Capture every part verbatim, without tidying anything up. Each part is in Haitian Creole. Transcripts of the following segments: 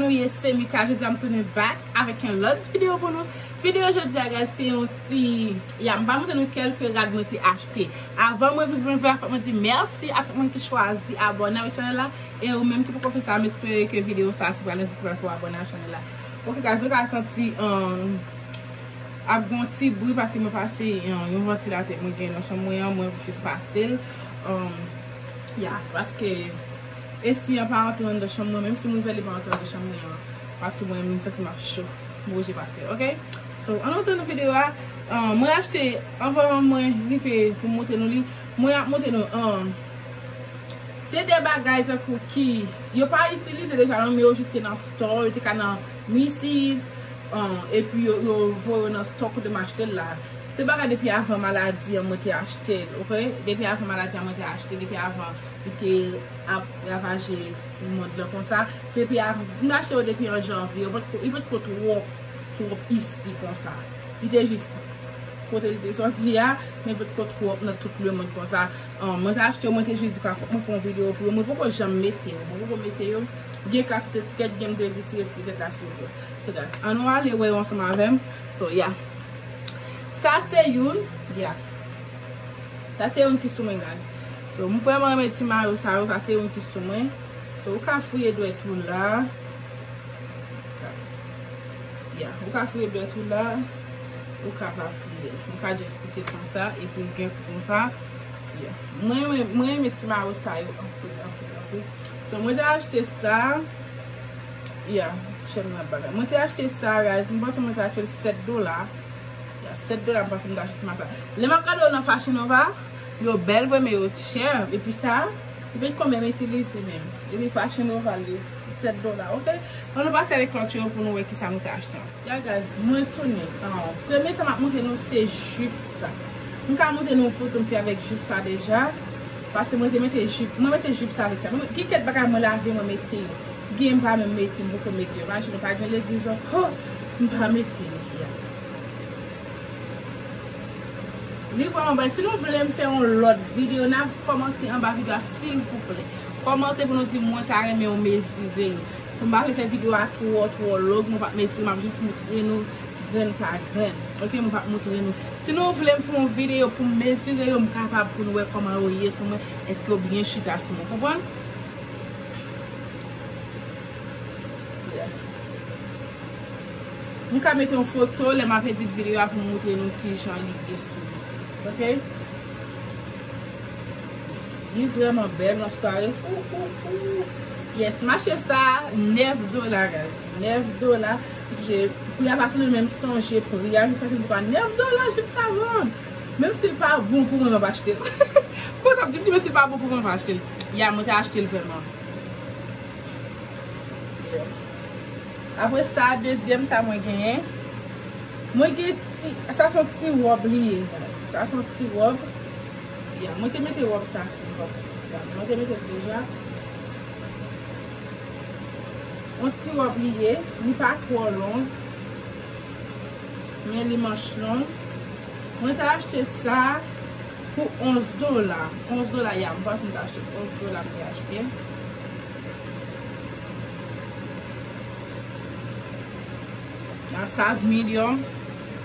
Nou ye, se Mika, jodi a m tounen back avèk yon lòt videyo pou nou. Videyo jodi a, guys, se yon ti, ya, m pral montre nou kèlke rad mwen te achte. Avan mwen vin pran videyo a, fòk mwen di mèsi a tout moun ki chwazi abòne avèk chanèl la. E ou menm ki poko fè sa, m espere ke videyo sa a, si w pral nan YouTube, ou pral fè w abòne a chanèl la. Ok, guys, nou ka santi, um, ap gon ti bri paske mwen pase yon, yon vantilatè mwen gen nan chanm mwen an, mwen jis pase l. Um, ya, paske esi an pa antre anndan chanm mwen, menm si m ouvè li pa antre anndan chanm mwen an, paske mwen menm santi m ap cho. Mwen oblije pase l, ok? So, ann antre nan videyo a. Um, mwen achte, anvan mwen rive pou m montre nou li, mwen ap montre nou, um, se de bagay tankou ki yo pa itilize deja non, men yo jis te nan store, yo te ka nan Macy's, um, epi yo, yo voye yo nan store kote m achte l la. Se bagay depi avan maladi an mwen te achte l, ok? Depi avan maladi an mwen te achte, depi avan li te ap ravaje mond lan konsa. Se depi avan, m achte yo depi an janvye, yo potko, yo potko twòp twòp isi konsa. Li te jis kote li te sòti a, men potko twòp nan tout lemonn konsa. Um, mwen te achte yo, mwen te jis di pa fòk mwen fè yon videyo pou yo. Mwen poko janm mete yo. Mwen poko mete yo. Gen kat tout etikèt, gen m te retire etikèt la silvouplè. So, guys, ann nou ale wè yo ansanm avè m. So, yeah. Sa se youn, yeah. Sa se youn ki sou mwen, guys. So, m vrèman renmen ti mayo sa yo, sa se youn ki sou mwen. So, ou ka fouye dwèt ou la. Ya, ou ka fouye dwèt ou la, ou ka pa fouye. Ou ka just kite konsa, epi l gen konsa. Ya. Mwen, mwen, mwen renmen ti mayo sa yo anpil, anpil, anpil. So, mwen te achte sa. Ya, chèn nan bagay. Mwen te achte sa, guys. Mwen panse mwen te achte l sèt dola. Ya, sèt dola, m panse m te achte ti mayo sa. Lè m ap gade yo nan Fashion Nova, yo bèl vre, men yo chè. Epi sa, epi konbyen m itilize menm. Epi Fashion Nova li, sèt dola, ok? Ann nou pase avèk lòt yo pou nou wè kisa nou te achte. Ya, guys, mwen tounen. Ah, premye sa m ap montre nou se jip sa. M ka montre nou foto m fè avèk jip sa deja. Paske mwen te mete jip, mwen mete jip sa avèk sa. Mwen, gen kèk bagay mwen lave, mwen mete yo. Gen m pa menm mete, m poko mete yo. Imajine, pa gen legliz ankò, m pa mete yo. Ya. Li vrèman bèl. Si nou vle m fè yon lòt videyo, n a kòmante anba videyo a, silvouplè. Kòmante pou nou di mwen ta renmen yon mezire yo. Si m pa vle fè videyo a twò, twò long, mwen p ap mezire, m ap jis montre nou grenn pa grenn. Ok, mwen p ap montre nou. Si nou vle m fè yon videyo pou m mezire yo, m kapab pou nou wè kòman yo ye sou mwen, èske yo byen chita sou mwen. Konprann? Yeah. M ka mete yon foto lè m ap edit videyo a pou m montre nou kijan li ye sou mwen. Ok? Li vrèman bèl nan sware. Ou, ou, ou. Yes, m achte sa nèf dola, guys. Nèf dola. Paske pri a pa sanble, men m sonje pri a. Jiskaske m di pa nèf dola, jip sa vann. Menm si l pa bon pou mwen, m ap achte l. Konsa m di, m di, menm si l pa bon pou mwen, m ap achte l. Ya, mwen te achte l vrèman. Apre sa, dezyèm sa mwen genyen. Mwen gen ti, sa se yon ti wòb li ye. Sa se yon ti wòb. Ya, mwen te mete wòb sa. Ya, mwen te mete l deja. Yon ti wòb li ye. Li pa twò long. Men li manch long. Mwen te achte sa pou onz dola. Onz dola, ya, m panse m te achte onz dola m te achte. A size medium.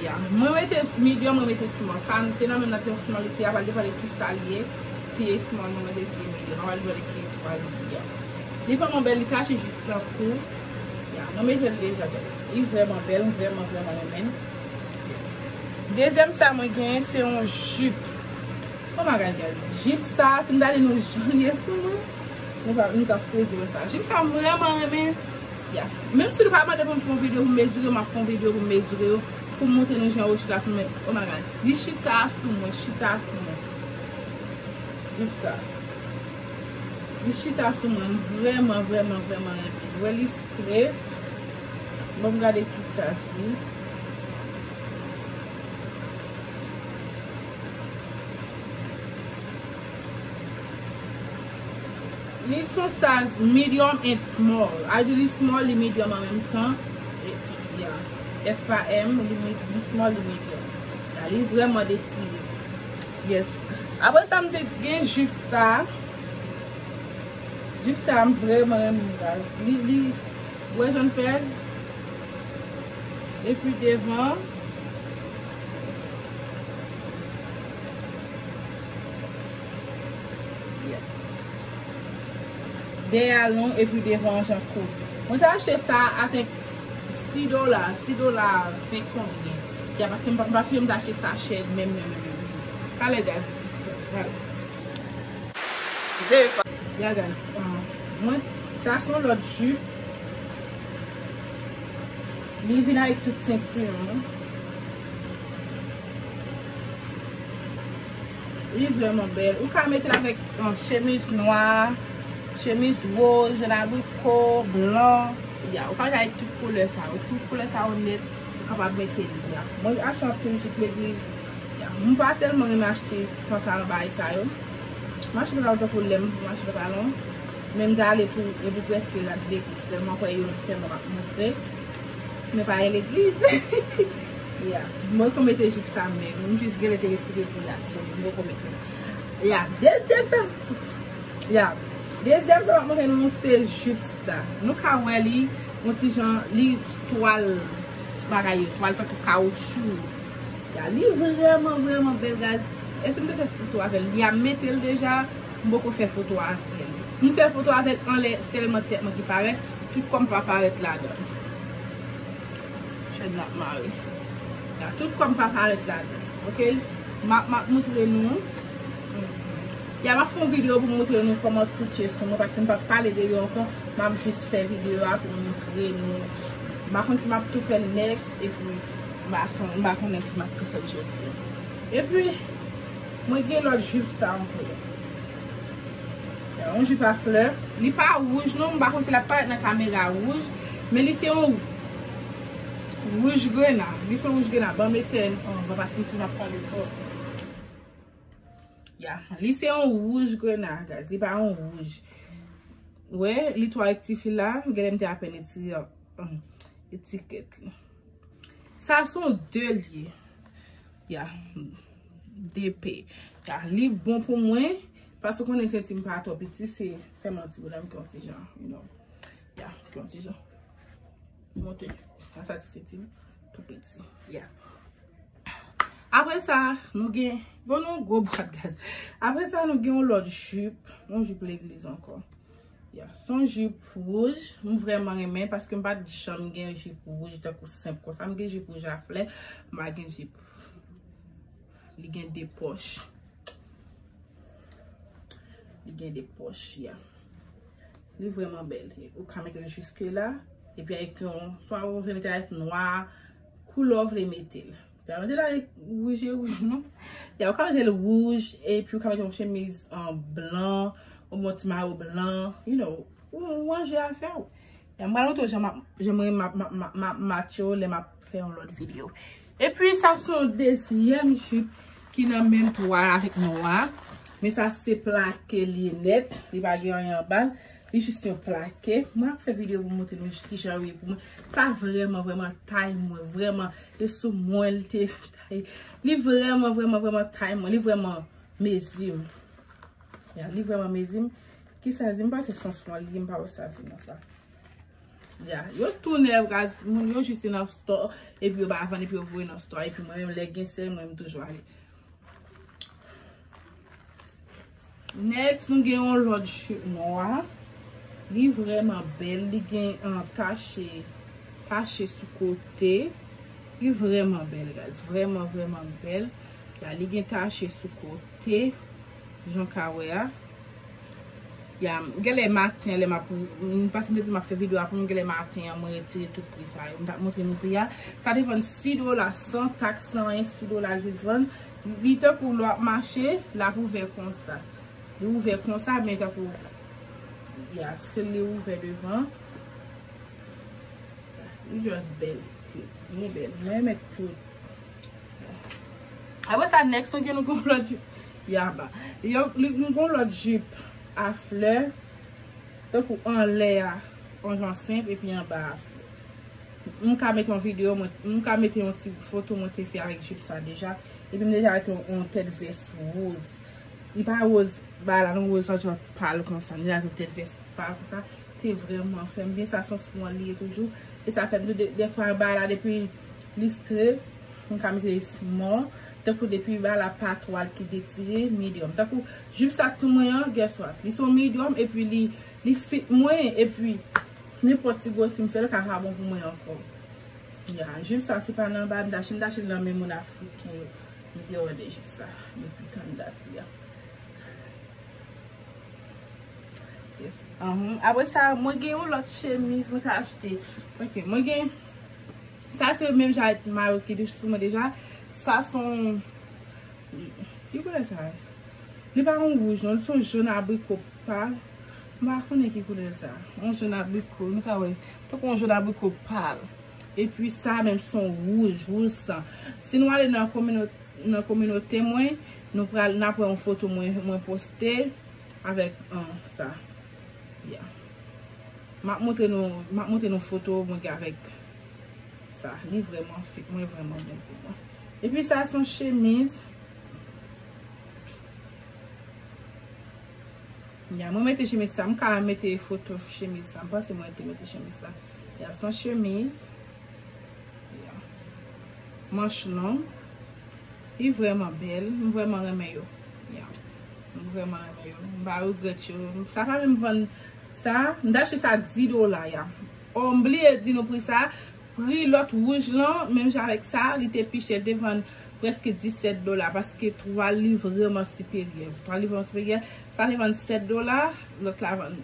Ya, mwen mete medium, mwen mete small. Sa m te nan men m nan te yon small, li te a pral depann de ki sa l ye. Si e small, mwen mete si e medium. A pral depann de ki sa l ye. Li vrèman bèl, li tache jis nan kou. Ya, mwen mete l deja, guys. Li vrèman bèl, m vrèman, vrèman renmen l. Dezyèm sa mwen genyen, se yon jip. Oh my God, guys. Jip sa, si m ta di nou jan l ye sou mwen, nou pa, nou t ap sezi wè sa. Jip sa, m vrèman renmen. Ya. Menm si nou pa mande pou m fè yon videyo pou m mezire yo, m ap fè yon videyo pou m mezire yo, pou m montre nou jan yo chita sou mwen. Oh my God. Li chita sou mwen, chita sou mwen. Jip sa. Li chita sou mwen, m vrèman, vrèman, vrèman renmen. Wè li straight. Bon, m gade ki size li. Li se yon size medium and small. A di li small, li medium an menm tan. E, ya. S pa M, li, li small, li medium. Ya, li vrèman detire. Yes. Apre sa, m te gen jip sa. Jip sa, m vrèman renmen l, guys. Li, li, Wè jan l fè l. Epi devan. Yeah. Dèyè a long, epi devan an jan kout. Mwen te achte sa, I think, sis dola, sis dola ven konbyen. Ya, paske m pa, paske m te achte sa chè, menm, menm, menm, menm. Talè, guys. Talè. Ya, guys. Ah, mwen, sa se yon lòt jip. Li vin avèk tout senti an. Li vrèman bèl. Ou ka mete l avèk, ah, chemiz nwa, chemiz woz, jòn abriko, blan. Ya, ou ka mete avèk tout koulè sa yo. Tout koulè sa yo nèt, ou kapab mete li, ya. Mwen achte anpil jip legliz. Ya, m pa tèlman renmen achte pantalon bagay sa yo. M achte pantalon tankou lè m, m achte pantalon. Men m te ale pou, epi prèske rad legliz. Sèlman kwè yo sèlman m ap montre. Men pa gen legliz. Ya, mwen poko mete jip sa menm. M jis genlè te retire pou la, so m poko mete. Ya, dezyèm sa. Ya, dezyèm sa m ap montre nou se jip sa. Nou ka wè li, yon ti jan, li twal bagay yo, twal tankou kawotchou. Ya, li vrèman, vrèman bèl, guys. Èske m te fè foto avè l? Ya, m mete l deja, m poko fè foto avè l. M fè foto avè l anlè, sèlman tèt mwen ki parèt, tout kò m pa parèt ladan. Chèn nan ap mare. Ya, tout kò m pa parèt ladan, oke? M ap, m ap montre nou. Ya, m ap fè yon videyo pou m montre nou kòman tout je sou mwen, paske m p ap pale de yo ankò, m ap jis fè videyo a pou m montre nou. M pa konn si m ap tou fè l next, epi m pa konn, m pa konnen si m ap tou fè l jodi. Epi, mwen gen lòt jip sa ankò. Yon jip a flè. Li pa wouj non, m pa konn si l ap parèt nan kamera wouj, men li se yon wouj grena. Li se yon wouj grena. Ban m etèn anvan, paske m si m ap pale fò. Ya, li se yon wouj grena, guys. Li pa yon wouj. Wè, li twò ak ti fil la. Genlè m te apèn etire, um, etikèt li. Sa se yon de li ye. Ya, de pè. Ya, li bon pou mwen. Paske w konnen senti m pa twò piti, se sèlman ti bonòm ki yon ti jan, you know. Ya, ki yon ti jan. Monte. Sa, sa ti senti m tou piti. Ya. Apre sa, nou gen, bon, nou gwo bwat, guys. Apre sa, nou gen yon lòt jip, yon jip legliz ankò. Ya, se yon jip wouj, m vrèman renmen, paske m pa t janm gen jip wouj tankou senp konsa. M gen jip wouj a flè, m pa gen jip. Li gen de pòch. Li gen de pòch, ya. Li vrèman bèl. Ou ka mete l jiske la. Epi avèk yon, swa ou vle mete avèk nwa, koulè w vle mete l. Epi mete l avèk wouj e wouj, non? Ya, ou ka mete l wouj, epi ou ka mete yon chemiz an blan, yon bon ti mayo blan, you know, ou, ou ranje afè w. Ya, m pral montre w jan m ap, jan mwen m ap, m ap, m ap, m ap matche yo lè m ap fè yon lòt videyo. Epi sa se yon dezyèm jip ki nan menm twa avèk nwa. Men sa se plake li nèt. Li pa gen anyen anba l. Li jis yon plake. Mwen ap fè videyo pou m montre nou kijan yo ye pou mwen. Sa vrèman, vrèman tay mwen. Vrèman, e sou mwen li te tay. Li vrèman, vrèman, vrèman tay mwen. Li vrèman mezi m. Ya, li vrèman mezi m. Ki sa di m pa se sans mwen li, m pa wè sa di nan sa. Ya, yo tou nèf, guys, moun yo jis te nan store, epi yo pa vann, epi yo voye nan store, epi mwen menm lè gen sèl, mwen menm toujou ale. Next, nou gen yon lòt jip nwa. Li vrèman bèl, li gen, ah, tache, tache sou kote. Li vrèman bèl, guys, vrèman, vrèman bèl. Ya, li gen tache sou kote, jan w ka wè a. Ya, genlè maten lè m ap, m, paske m te di m ap fè videyo a pou nou, genlè maten an mwen retire tout pri sa yo. M t ap montre nou pri a. Sa te vann sis dola san taks, san anyen, sis dola jis vann. Li tankou lè w ap mache, l ap ouvè konsa. Li ouvè konsa, men tankou, ya, still li ouvè devan. Li just bèl. Li bèl. Mwen renmen tout. Apre sa, next, nou gen, nou gen yon lòt jip. Yaba. Yo, li, nou gen yon lòt jip a flè. Tankou anlè a, yon jan senp, epi anba a flè. M ka mete yon videyo, mwen, m ka mete yon ti foto mwen te fè avèk jip sa deja. Epi m deja mete yon, yon tèt vès woz. Li pa woz, ba la, yon woz yon jan pal konsa. M deja mete yon tèt vès pal konsa. Li vrèman fè m byen, sa se yon small li ye toujou. E sa fè m tou de, dèfwa bagay la depi li straight, m ka mete small. Tankou depi bagay la pa twal ki detire, medium. Tankou jip sa sou mwen an, guess what? Li se yon medium, epi li, li fit mwen, epi nenpòt ti gwosi m fè l ka pa bon pou mwen ankò. Ya, jip sa se pa nan anba, m t achte, m t achte l nan men moun afriken yo. M te òdè jip sa depi tann dat li a. Yes. Ahn, apre sa, mwen gen yon lòt chemiz mwen te achte. Ok, mwen gen, sa se menm jan ak mayo ki te sou mwen deja. Sa se yon, ki koulè sa? Li pa yon wouj non, li se yon jòn abriko pal. M pa konnen ki koulè sa. Yon jòn abriko, nou ka wè. Tankou yon jòn abriko pal. Epi sa menm se yon wouj, wouj san. Si nou ale nan komino-, nan kominote mwen, nou pral, n ap wè yon foto mwen, mwen poste avèk, an, sa. Ya. M ap montre nou, m ap montre nou foto mwen gen avèk sa. Li vrèman fit mwen, vrèman bon pou mwen. Epi sa se yon chemiz. Ya, mwen mete chemiz sa, m ka mete foto chemiz sa. M panse mwen te mete chemiz sa. Ya, se yon chemiz. Ya. Manch long. Li vrèman bèl. M vrèman renmen yo. Ya. M vrèman renmen yo. M pa regrèt yo. Sa pa menm vann sa. M t achte sa dis dola, ya. O, m bliye di nou pri sa. Pri lòt wouj lan, menm jan avèk sa, li te pi chè, li te vann prèske disèt dola, paske twal li vrèman siperyè. Twal li vrèman siperyè, sa te vann sèt dola, lòt la vann,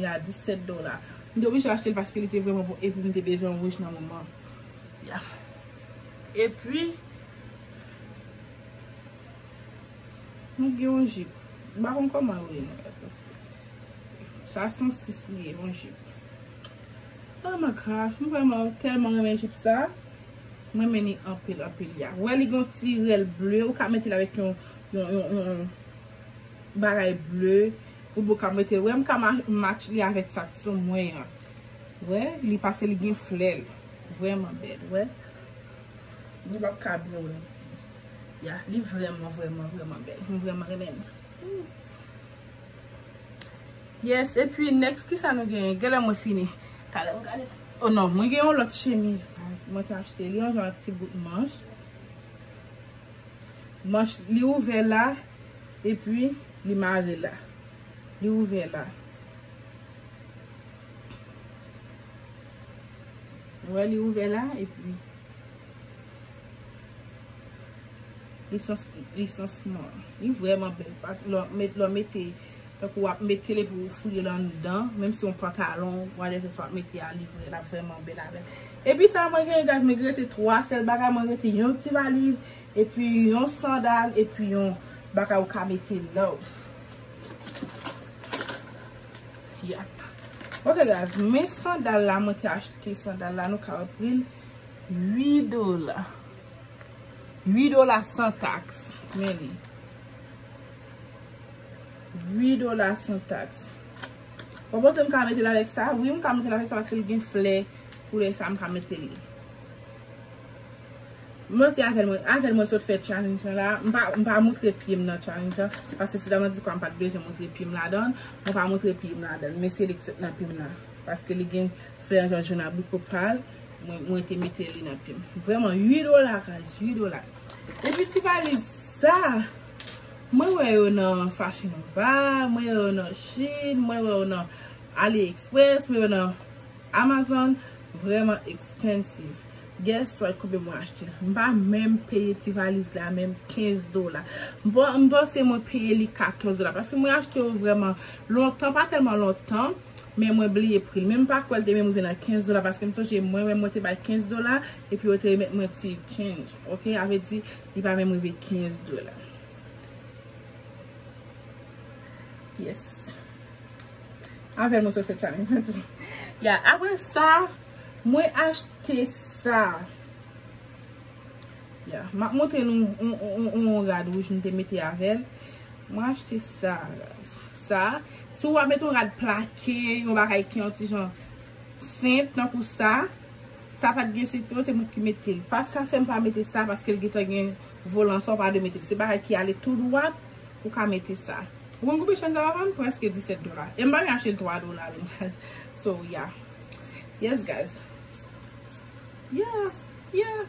ya, disèt dola. M te oblije achte l paske li te vrèman bon, epi m te bezwen wouj nan moman. Ya. Epi, nou gen yon jip. M pa konn kòman yo rele l. Sa se yon sis li ye, yon jip. Oh my gosh, m vrèman tèlman renmen jip sa. Mwen renmen li anpil, anpil, ya. Wè, li gen yon ti rèl ble, ou ka mete l avèk yon, yon, yon, yon bagay ble. Ou bò ka mete, wè, m ka ma-, match li avèk sa t sou mwen an. Wè, li pase, li gen flè l. Vrèman bèl, wè. Li p ap ka byen wè. Ya, li vrèman, vrèman, vrèman bèl. M vrèman renmen l. Yes, epi next, kisa nou genyen? Genlè mwen fini. Talè m gade. Oh non, mwen gen yon lòt chemiz, guys. Mwen te achte li, yon jan ak ti bout manch. Manch, li ouvè la, epi li mare la. Li ouvè la. Wè, li ouvè la, epi li sans, li sans mwen. Li vrèman bèl. Pas, lè w met, lè w mete, tankou w ap mete l epi w fouye l anndan, menm si yon pantalon, whatever sa w ap mete a, li vrè, l ap vrèman bèl avè l. Epi sa mwen gen, guys, mwen rete twa sèl bagay, mwen rete yon ti valiz, epi yon sandal, epi yon bagay ou ka mete lè w. Yap. Ok, guys, men sandal la, mwen te achte sandal la, nou ka wè pri l, uit dola. Uit dola san taks. Men li. Uit dola san taks. Ou panse m ka mete l avèk sa? Wi, m ka mete l avèk sa paske l gen flè. Koulè sa, m ka mete li. Mwen se avè l mwen, avè l mwen sot fè challenge lan la. M pa, m pa moutre pye m nan challenge lan. Paske se ta mwen di kwa m pa t bezwen moutre pye m ladan l. Mwen pa moutre pye m ladan l. Men se li ki sot nan pye m la. Paske li gen flè jan jòn abriko pal. Mwen, mwen te mete li nan pye m. Vrèman, uit dola, guys, uit dola. Epi ti valiz sa, mwen wè yo nan Fashion Nova, mwen wè yo nan Shein, mwen wè yo nan AliExpress, mwen wè yo nan Amazon, vrèman expensive. Guess what, konbyen mwen achte l? M pa menm peye ti valiz la menm kenz dola. M pa, m panse mwen peye li katòz dola. Paske mwen achte yo vrèman lontan, pa tèlman lontan, men mwen bliye pri l. Men m pa kwè l te menm rive nan kenz dola, paske m sonje mwen menm mwen te bay kenz dola, epi yo te remèt mwen ti change. Ok, sa vle di, li pa menm rive kenz dola. Yes. Avè l mwen sot fè challenge lan tou. Ya, apre sa, mwen achte sa. Ya, m ap montre nou yon, yon, yon, yon rad wouj m te mete avè l. Mwen achte sa. Sa, si w ap mete yon rad plake, yon bagay ki yon ti jan senp, tankou sa, sa pa t gen sentiwon, se mwen ki mete l. Pa sa fè m pa mete sa, paske l gentan gen volan sa, w pa dwe mete l. Se bagay ki ale tou dwat, ou ka mete sa. Ou konn konbyen chèn sa va vann? Prèske disèt dola. E m pa vin achte l twa dola menm, guys. So, yeah. Yes, guys. Yeah, yeah.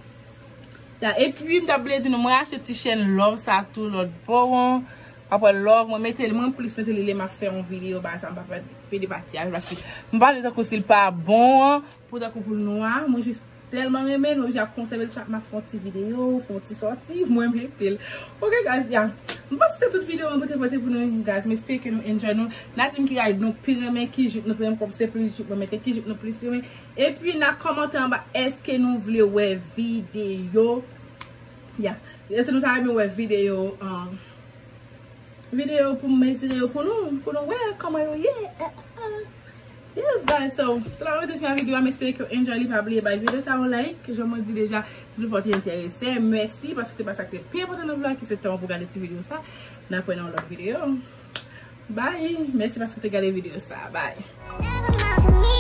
Yeah, epi, m ta bliye di nou, mwen achte ti chèn love sa tou lòt bò an. Apre love, mwen mete li, mwen plis mete li lè m ap fè yon videyo, ba sa, m pa fè pede pati a, paske m pa vle tankou si l pa bon an, pou tankou pou l nwa, mwen jis tèlman renmen l, mwen jis ap konsève l chak m ap fè yon ti videyo, fè yon ti sòti, mwen mete l. Ok, guys, yeah. M panse se tout videyo mwen pote pote pou nou, guys. M espere ke nou enjoy nou. N a di m ki ride nou pi renmen, ki jupe nou pi renmen, kòm se plis jupe mwen mete, ki jupe nou plis renmen. Epi, n a kòmante anba, èske nou vle wè videyo? Yeah. Èske nou ta renmen wè videyo, um, videyo pou m mezire yo pou nou, pou nou wè kòman yo ye. Eh, eh, eh. Yes, guys, so, se la mwen te fin videyo a, m espere ke w enjoy li, pa bliye bay videyo sa yon like, jan mwen di deja, si nou fò te enterese, mèsi, paske se pa sa ki te pi enpòtan nan vlog, ki se tan pou gade ti videyo sa, n ap wè nan yon lòt videyo. Bye, mèsi paske w te gade videyo sa, bye.